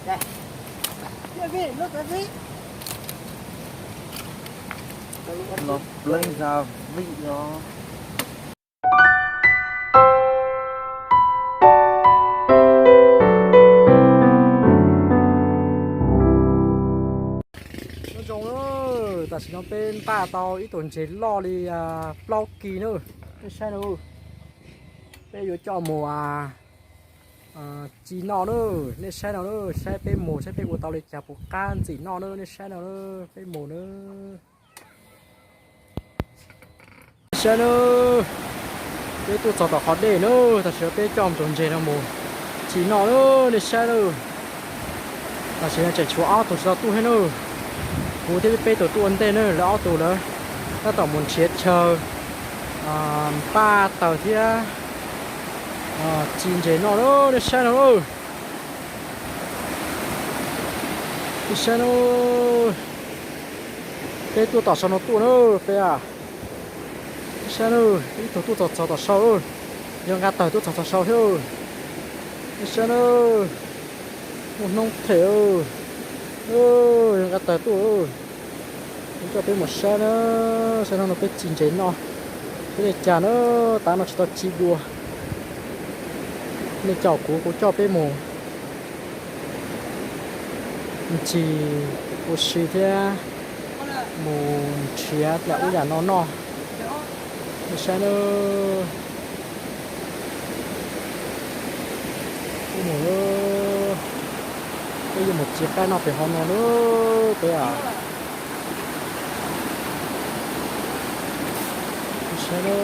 Los pleev za vim os. Nyob zoo, tam sim no peb npaj tau ib tug ntses loj li plaub kis na. Nej saib no, peb yuav coj mus ci noj na. Nej saib no, saib peb mus saib peb ua tau li cas puas qab ntxim noj na. Nej saib no, peb mus na. Nej saib na, peb tuaj txog tom qhov dej na, tam sim no peb coj tus ntses no mus ci noj na. Nej saib na, tam sim no tseem tshuav ob tug tsis tau tuaj thiab na. Kuv thiab peb tug tuaj ua ntej na, lawv ob tug lawv tab tom mus nrhiav chaw npaj taws thiab ci ntses noj na. Nej saib no, nej saib na, peb tuaj tom saum no tuaj na, peb a. Nej saib na, ib tug tuaj txog txog tom saum, yog nqa taws tuaj txog txog saum thiab. Nej saib na, muaj hnub them, yog nqa taws tuaj. Coj peb mus saib na, saib no no peb ci ntses noj, peb li cas na, tav no tsis tau ci dua. Nej caum kuv, kuv coj peb mus ncig ua si thiab mus nrhiav dlam ub yam no noj. Nej saib na, peb mus, peb yuav mus ci qaib noj pem hauv no na, peb a. Nej saib na,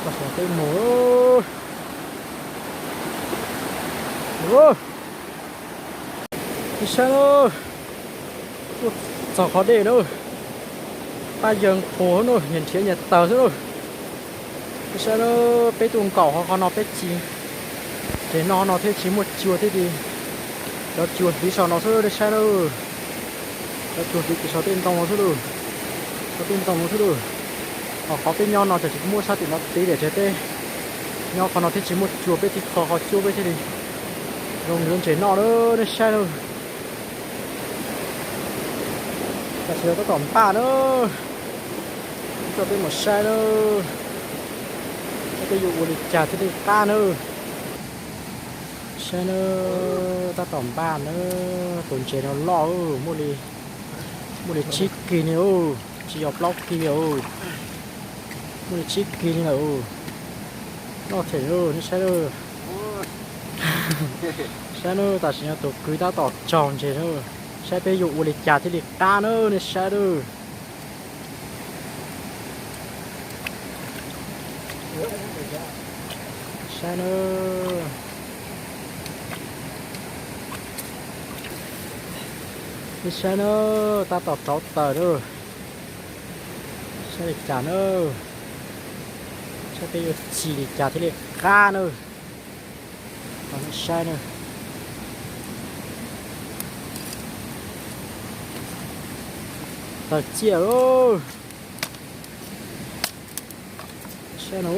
tam sim no peb mus, nej saib na, tuaj txog qhov dej na, pab yawg qhuas na, nyias nrhiav nyias taws xwb lauj. Nej saib na, peb tuaj nkaum hauv qhov no peb ci ntses noj no thiab tsis muaj cua thiab li. Cov cua hliv saum no xwb, nej saib na. Cov cua hliv ces saum tej ntoo no xwb lauj. Saum tej ntoo no xwb lauj. Ho qhov peb nyob no ces tsis muaj sab tim no tid, tiam sis peb nyob qhov no thiab tsis muaj cua, peb thiaj kho qhov cub peb thiaj li zoo yuav ntses noj na, nej saib na. Tam sim no tab tom npaj na, coj peb mus saib na, saib peb yuav ua li cas thiaj li qab na. Saib na, tab tom npaj na, tus ntses no loj, muaj li tsib kis ni, tsis yog plaub kis, muaj li tsib kis ni lawm. Loj them, nej saib na. Saib na, tam sim no tus kwv tab tom tsaug ntses na, saib peb yuav ua li cas thiaj li qab na, nej saib na. Saib na, nej saib na, tab tom rauv taws na. Saib li cas na, saib peb yuav ci li cas thiaj li qab na. Saib na, taws ciaj lauj. Saib no,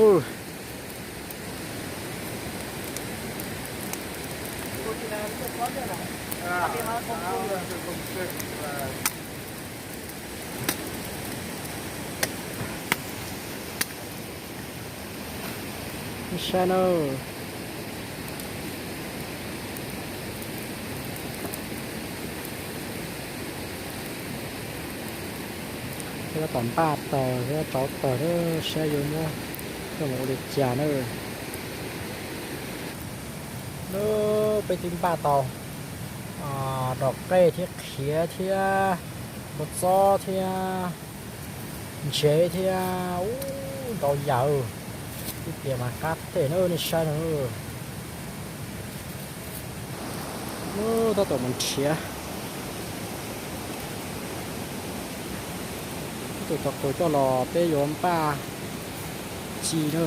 saib na. Peb tab tom npaj taws thiab rauv taws thiab saib yuav muab coj mus ua li cas na. Lub peb twb npaj tau dos qej thiab qhiav thiab kua txob thiab ntsev thiab ub ntau yam. Ib tiam mas qab teg na, nej saib no. Tab tom mus nrhiav ib tug tau qus coj los peb yuav npaj ci na.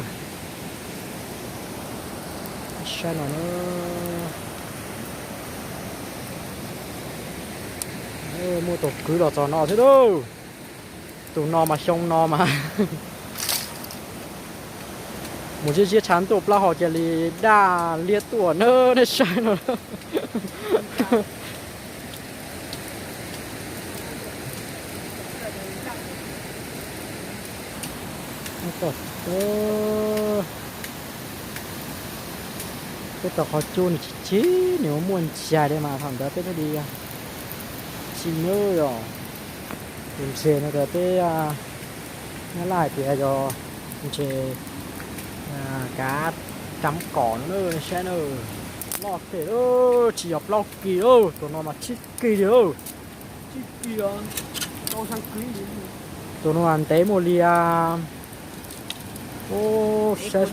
Saib no na. Muaj tus kwv los txog no xwb lauj. Tus no mas xyoo no mas mus ziab ziab tshav ntuj plaub hau cia li daj liab tuaj na, nej saib no. Peb tau qhov cub nws tsis chim, nws muaj ntsais li mas thaum ntawd peb thiaj li tsim nawb. Yog tus ntses no ces peb nyob Laj hais tias yog ntses kav rab kom no na, nej saib na. Loj tiag, tsis yog plaub kis, tus no mas tsib kis li. Tus no ntev mus li, saib,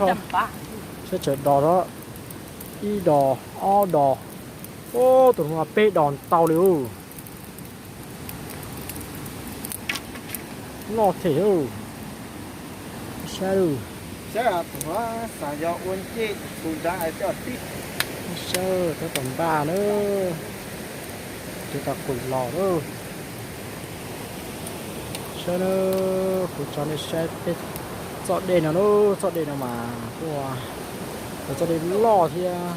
saib tsawg dos, ib dos, ob dos, tus no peb dos ntau li. Loj thiab. Saib, xav yog ua ncej tus nrad hais tib, saib tab tom npaj na, ces tau qus los na. Saib na, kuv tso nej saib peb txoj dej no na, txoj dej no mas kuj yog txoj dej loj thiab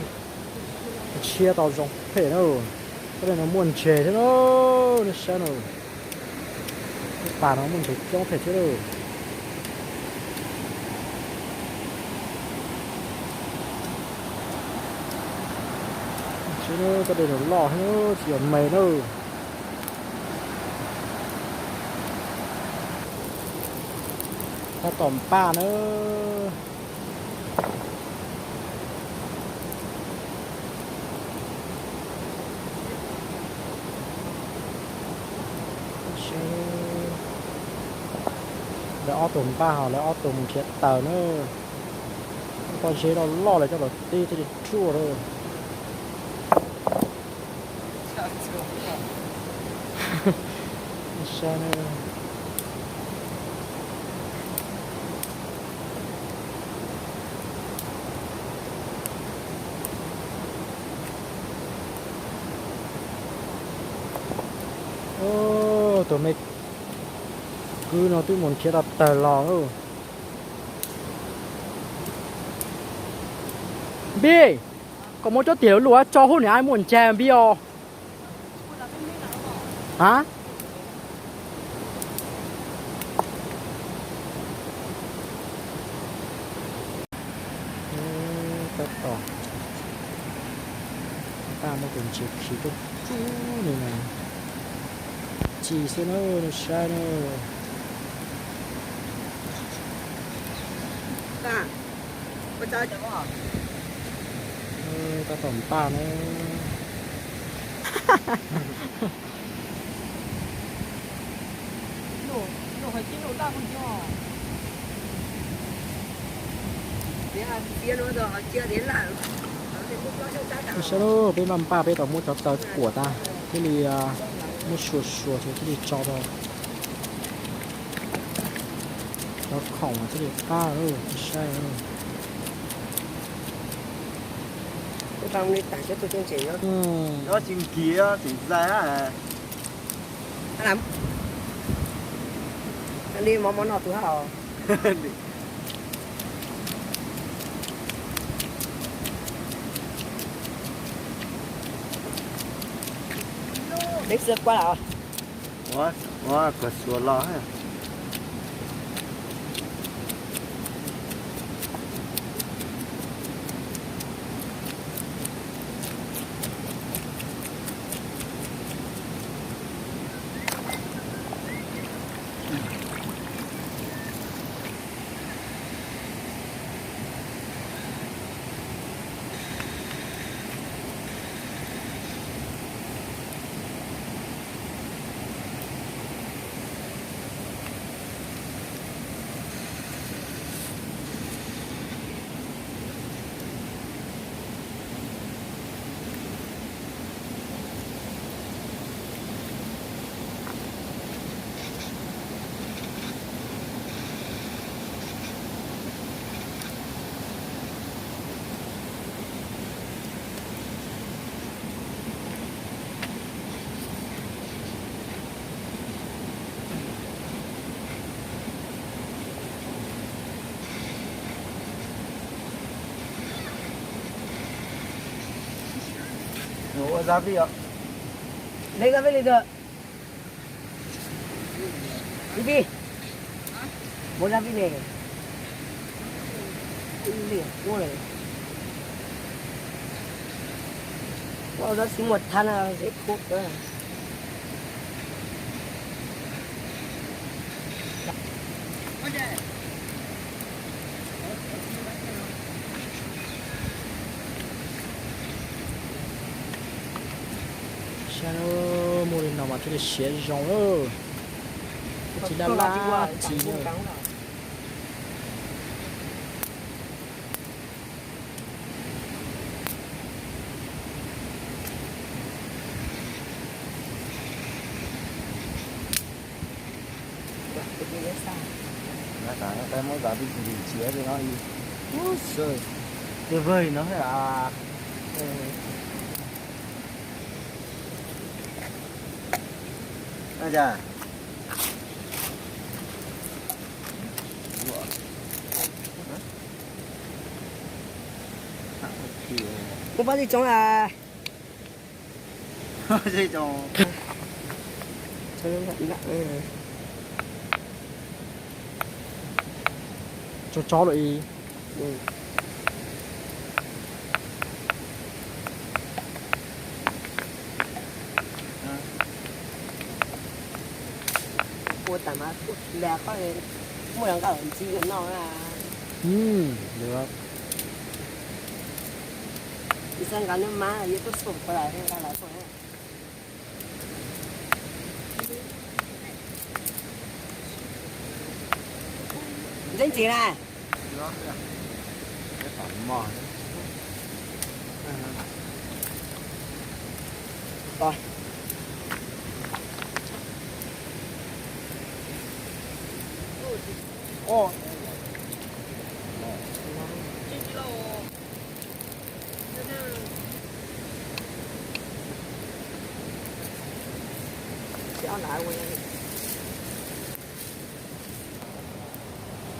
ntshiab tau zoo phem na. Txoj dej no muaj ntses thiab na, nej saib na. Lub pas no muaj ntses coob phem thiab lawm. Txoj dej no loj thiab, tsis yog me na. Tab tom npaj na. Lawv ob tug npaj, ho lawv ob tug mus nrhiav taws na. Pob zeb loj loj lawv coj los tib thiaj li ruaj lawm. Saib na. Tus me kwv no twb mus nrhiav tau taws los. Npij, koj muab cov tiam lus tso hauv niam muaj ntsais Npij os. A, tab tom npaj muab tus ntses khi tuaj rub li no. Tsis xwb na, nej saib na. Tab tom npaj na. Saib, peb npaj npaj peb tau muab cov taws kuam tas thiaj li muab suav suav thiaj li tso rau cov khoom thiaj li qab. Saib, tsis nkis tseem zais. Li mov mov no tus hab os. Peb xwb kuab lawm. Ua, ua koj suav los. Ua zaj vij os. Leej zaj vij li ntawd. Ib pib. Muab zaj vij ne. Ib liam ua li, ua dab tsi muaj thab na, deb kub kawg. Saib, muaj li no mas thiaj li siav zoo lawm. Tsis laj laj tsis na. Peb muab zov ib ntsis li no, tuyệt vời no. Muab pab tib tsoov a. Tso tsob lawm ib. Ua tas mas ua tsis lag qhov muaj nqaij ntxiv no na. Tsis txawj nqa neb mab yuav tuaj xum qhov lawm nqa lawm xum. Ntxeeb txiv na.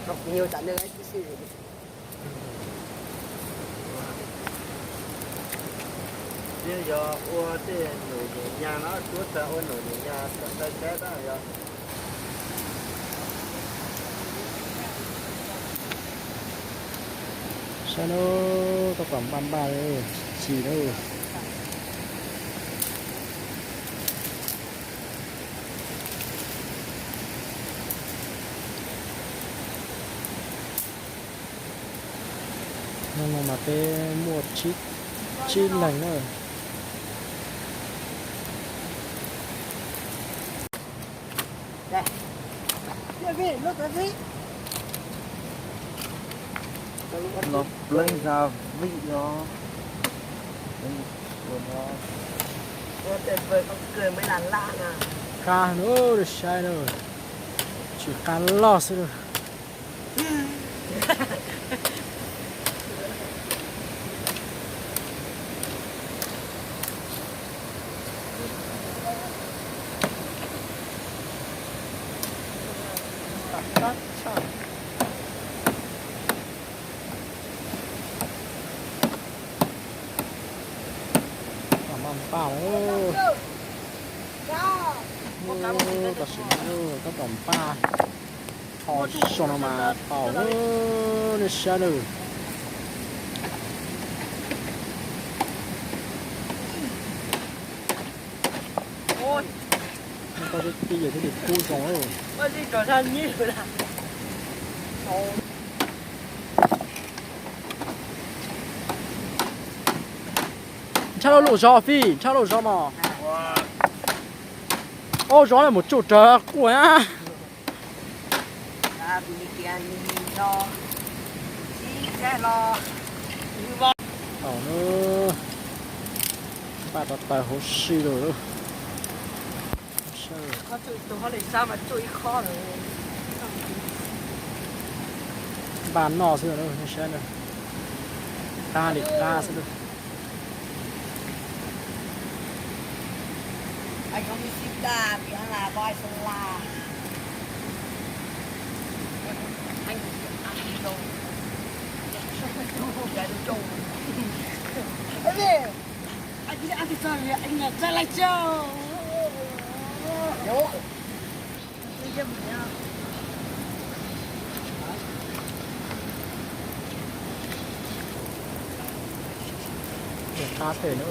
Rau kuv nyuag tsam nws tib si. Nws yog ua tej num nim nyas no, suav tag ua num nim nyas kom sai sab tab yog. Saib na, tab tom npaj npaj tsis tsis na. Hnub no mas peb muaj tsib leeg na. Los pleev za vim os. Qab na, saib na, tsis qab loj xwb. Npaj npaj, tam sim no tab tom npaj, ho zoo no mas tau, nej saib nawb. Koj twb tij yawg thiaj li kub zoo. Ntshai lauj, lub zos fij, ntshai lauj zos mos. Ob zos mus tsuj rawv quaj na. Tau na, npaj tau taws hauv si lawm. Npaj noj xwb, saib na, qab li qab xwb. Qab phem na,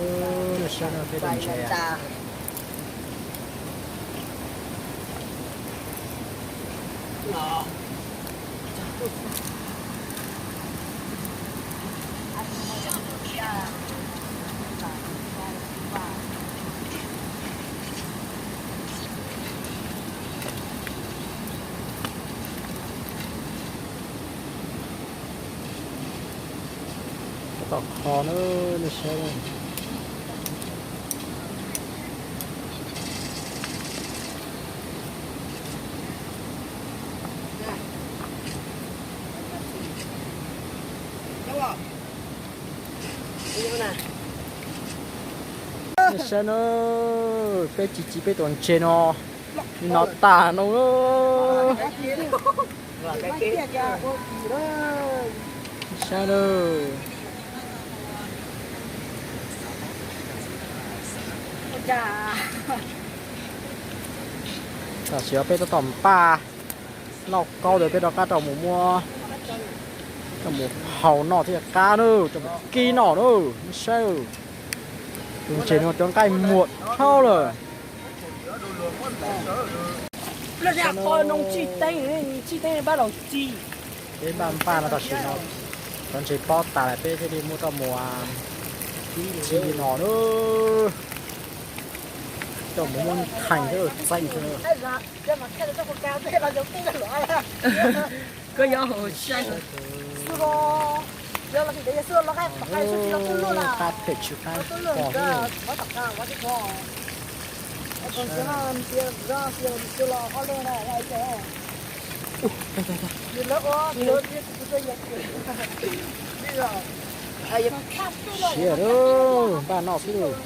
nej saib no peb tus ntses. Tab tom kho na, nej saib. Nej saib na, peb ci ci peb tus ntses no, li no tas no. Saib na. Tam sim no peb tab tom npaj lauj kaub ntawd peb rov qab rau mus muab, rau mus hau noj thiab qab na, rau mus kib noj na. Nej saib, tus ntses no cov nqaij muag dhau lawm. Peb npaj npaj no tam sim no cov ntses pob tas lawm peb thiaj li muab coj mus kib li no na. Coj mus muab theej thiab txeeb thiab. Koj yuav hauv sai. Qab phem tsis qab pom thiab. Siab lawm, npaj noj xwb lauj.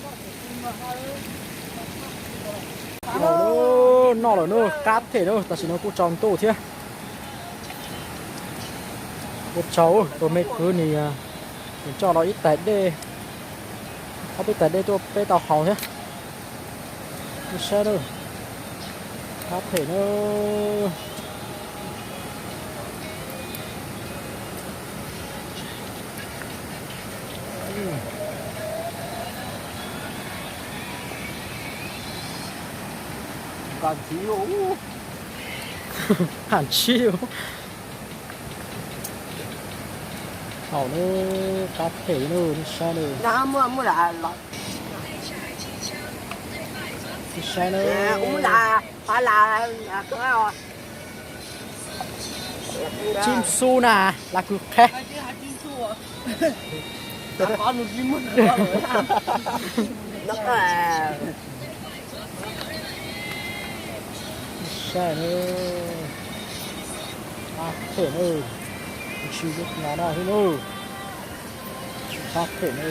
Noj lawm na, qab phem na, tam sim no kuj tsaus ntuj thiab. Kuj tsaus, tus me kwv nws, nws coj los ib tais dej, ob peb tais dej tuaj peb tau haus thiab. Nej saib na, qab phem na. Qab ntshib. Haus na, qab phem na, nej saib na. Nej saib na. Tsib xu na, lav kws qhe. Saib na, qab phem na, tsis no no thiab na, qab phem na.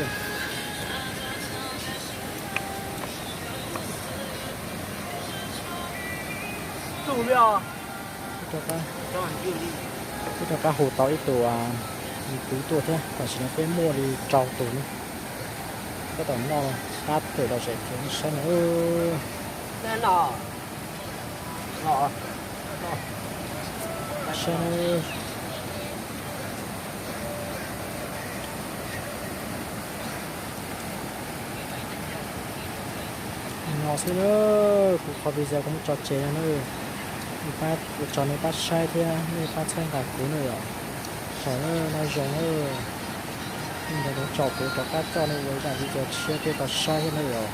Twb rov qab hu tau ib tug kwv tuaj thiab, tam sim no peb muaj li rau tus ne. Tab tom noj qab phem los zem ces saib no. Saib no xwb na, kuv qhov video kuv muab tso tseg no na. Ua tsaug nej pab saib thiab nej pab txhawb nqa kuv na yom. Tsaug na, nyob zoo na. Ntawd kuv tsaug kuv rov qab coj nej ua zaj video tshiab peb tau saib thiab na yom.